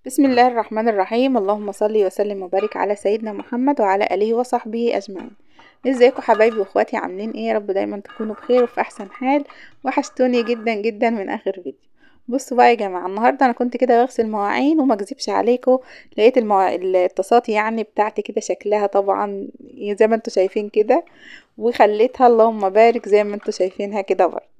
بسم الله الرحمن الرحيم. اللهم صل وسلم وبارك على سيدنا محمد وعلى اله وصحبه اجمعين. ازيكم حبايبي واخواتي، عاملين ايه؟ يا رب دايما تكونوا بخير وفي احسن حال. وحشتوني جدا جدا من اخر فيديو. بصوا بقى يا جماعة، النهارده انا كنت كده بغسل مواعين وما اكذبش عليكم، لقيت الطاسات يعني بتاعتي كده شكلها طبعا زي ما انتوا شايفين كده، وخليتها اللهم بارك زي ما انتوا شايفينها كده برضه.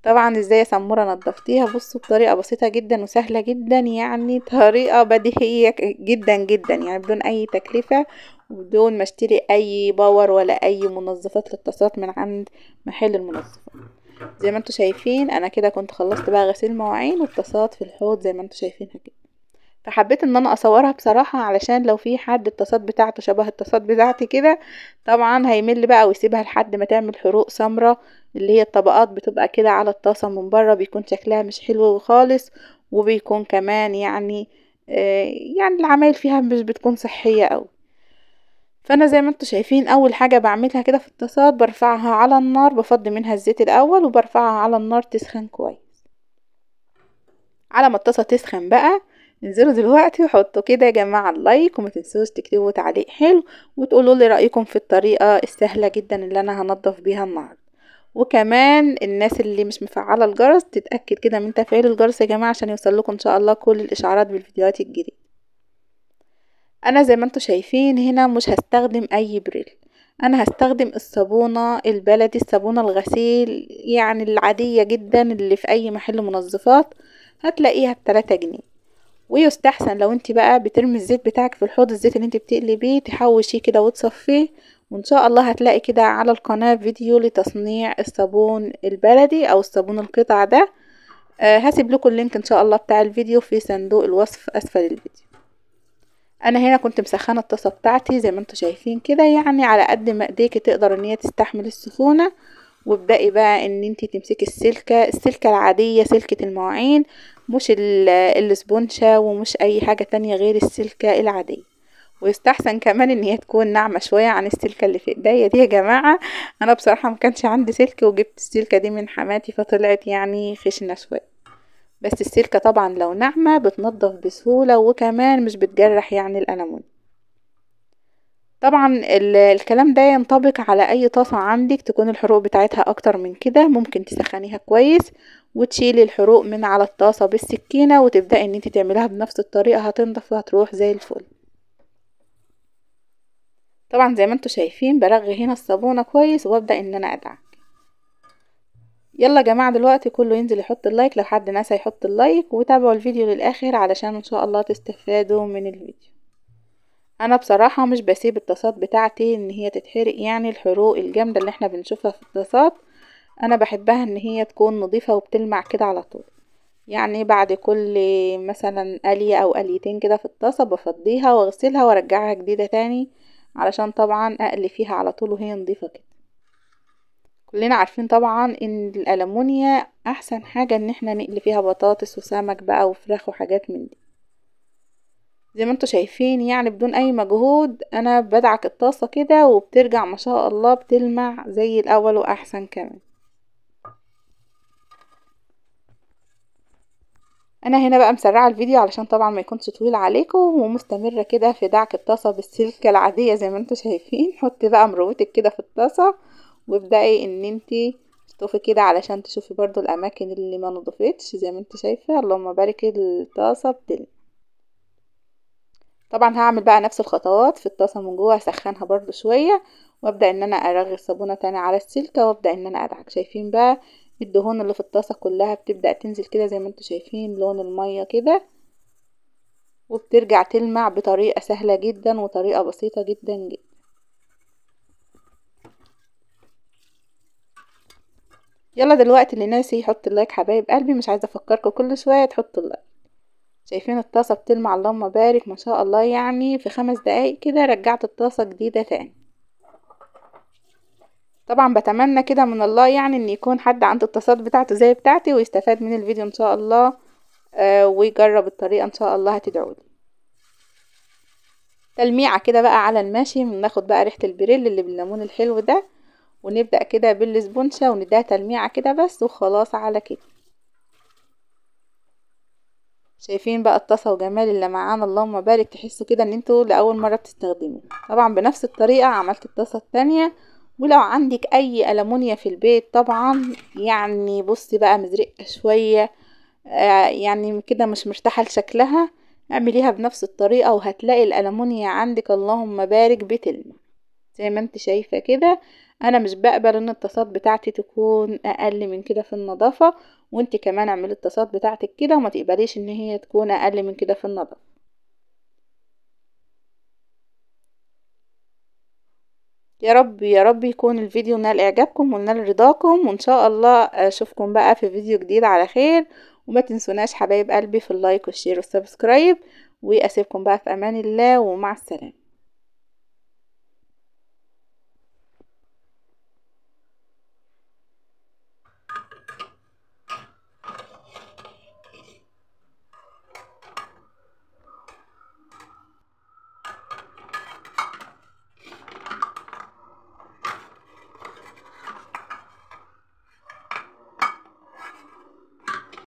طبعا ازاي يا سمورة نضفتيها؟ بصوا بطريقة بسيطة جدا وسهلة جدا، يعني طريقه بديهية جدا جدا، يعني بدون اي تكلفة وبدون ما اشتري اي power ولا اي منظفات للطاسات من عند محل المنظفات. زي ما انتوا شايفين انا كده كنت خلصت بقى غسيل مواعين والطاسات في الحوض زي ما انتوا شايفينها كده، فحبيت ان انا اصورها بصراحة علشان لو في حد الطاسات بتاعته شبه الطاسات بتاعتي كده طبعا هيمل بقى ويسيبها لحد ما تعمل حروق سمراء، اللي هي الطبقات بتبقى كده على الطاسه من بره، بيكون شكلها مش حلو خالص، وبيكون كمان يعني العمايل فيها مش بتكون صحية قوي. فانا زي ما انتوا شايفين اول حاجة بعملها كده في الطاسات برفعها على النار، بفضي منها الزيت الاول وبرفعها على النار تسخن كويس. على ما الطاسه تسخن بقى انزلوا دلوقتي وحطوا كده يا جماعة ال like، وما تنسوش تكتبوا تعليق حلو وتقولوا لي رايكم في الطريقة السهلة جدا اللي انا هنضف بيها النهارده. وكمان الناس اللي مش مفعله الجرس تتاكد كده من تفعيل الجرس يا جماعة عشان يوصل لكم ان شاء الله كل الاشعارات بالفيديوهات الجديدة. انا زي ما انتوا شايفين هنا مش هستخدم اي بريل، انا هستخدم الصابونه البلدي، الصابونه الغسيل يعني العادية جدا اللي في اي محل منظفات هتلاقيها ب3 جنيه. ويستحسن لو انت بقى بترمي الزيت بتاعك في الحوض، الزيت اللي انت بتقلي بيه تحوشيه كده وتصفية، وان شاء الله هتلاقي كده على القناة فيديو لتصنيع الصابون البلدي او الصابون القطع ده. هسيب لكم ال link ان شاء الله بتاع الفيديو في صندوق الوصف اسفل الفيديو. انا هنا كنت مسخنه الطاسه بتاعتي زي ما انتوا شايفين كده، يعني على قد ما ايديكي تقدر ان هي تستحمل السخونه. وابدأي بقى ان انتي تمسكي السلكة العادية، سلكة المواعين، مش الاسبونشة ومش اي حاجة تانية غير السلكة العادية. ويستحسن كمان ان هي تكون ناعمة شوية عن السلكة اللي في ايديا دي يا جماعة. انا بصراحة ما كانش عندي سلك وجبت السلكة دي من حماتي فطلعت يعني خشنة شوية، بس السلكة طبعا لو ناعمة بتنضف بسهولة وكمان مش بتجرح يعني الألمون. طبعا الكلام ده ينطبق على اي طاسة عندك تكون الحروق بتاعتها اكتر من كده، ممكن تسخنيها كويس وتشيلي الحروق من على الطاسة بالسكينة وتبدأي ان انت تعمليها بنفس الطريقة، هتنضف وهتروح زي الفل. طبعا زي ما انتوا شايفين برغي هنا الصابونة كويس وابدأ ان انا ادعك. يلا يا جماعة دلوقتي كله ينزل يحط ال like لو حد ناسى يحط ال like، وتابعوا الفيديو للاخر علشان ان شاء الله تستفادوا من الفيديو. انا بصراحة مش بسيب الطاسات بتاعتي ان هي تتحرق، يعني الحروق الجامدة اللي احنا بنشوفها في الطاسات انا بحبها ان هي تكون نظيفة وبتلمع كده على طول. يعني بعد كل مثلا قلية او قليتين كده في الطاسة بفضيها واغسلها وارجعها جديدة تاني، علشان طبعا اقلي فيها على طول وهي نظيفة كده. كلنا عارفين طبعا ان الألمونيا احسن حاجة ان احنا نقلي فيها بطاطس وسمك بقى وفراخ وحاجات من دي. زي ما انتوا شايفين يعني بدون اي مجهود انا بدعك الطاسة كده وبترجع ما شاء الله بتلمع زي الاول واحسن كمان. انا هنا بقى مسرعة الفيديو علشان طبعا ما يكونش طويل عليكم، ومستمرة كده في دعك الطاسة بالسلكة العادية زي ما انتوا شايفين. حطي بقى مروتك كده في الطاسة وابدأي ان انتي تشطفي كده علشان تشوفي برضو الاماكن اللي ما نضفتش زي ما انت شايفة. اللهم بارك الطاسة بتلمع. طبعا هعمل بقى نفس الخطوات في الطاسة من جوه، هسخنها برضو شوية وابدأ ان انا ارغي الصابونة تاني على السلكة وابدأ ان انا ادعك. شايفين بقى الدهون اللي في الطاسة كلها بتبدأ تنزل كده زي ما انتوا شايفين لون المية كده، وبترجع تلمع بطريقة سهلة جدا وطريقة بسيطة جدا جدا. يلا دلوقتي اللي ناسي يحط ال like حبايب قلبي، مش عايزة افكركم كل شوية تحطوا ال like. شايفين الطاسة بتلمع اللهم بارك ما شاء الله، يعني في 5 دقايق كده رجعت الطاسة جديدة تاني. طبعا بتمنى كده من الله يعني ان يكون حد عنده الطاسات بتاعته زي بتاعتي ويستفاد من الفيديو ان شاء الله، ويجرب الطريقة ان شاء الله هتدعولي. تلميعة كده بقى على الماشي، بناخد بقى ريحة البريل اللي بالليمون الحلو ده، ونبدأ كده بالسبونشة ونديها تلميعة كده بس وخلاص على كده. شايفين بقى الطاسه وجمال اللمعان، اللهم بارك، تحسوا كده ان انتوا لاول مرة بتستخدموه. طبعا بنفس الطريقة عملت الطاسه التانية. ولو عندك اي ألمونيا في البيت طبعا، يعني بصي بقى مزرقه شوية، يعني كده مش مرتاحة لشكلها، اعمليها بنفس الطريقة وهتلاقي الألمونيا عندك اللهم بارك بتلمع زي ما انت شايفه كده. انا مش بقبل ان الطاسات بتاعتي تكون اقل من كده في النظافة، وانت كمان اعملي الطاسات بتاعتك كده وما تقبليش ان هي تكون اقل من كده في النظافة. يا رب يا رب يكون الفيديو نال اعجابكم ونال رضاكم، وان شاء الله اشوفكم بقى في فيديو جديد على خير. وما تنسوناش حبايب قلبي في ال like وال share وال subscribe، واسيبكم بقى في امان الله ومع السلامة.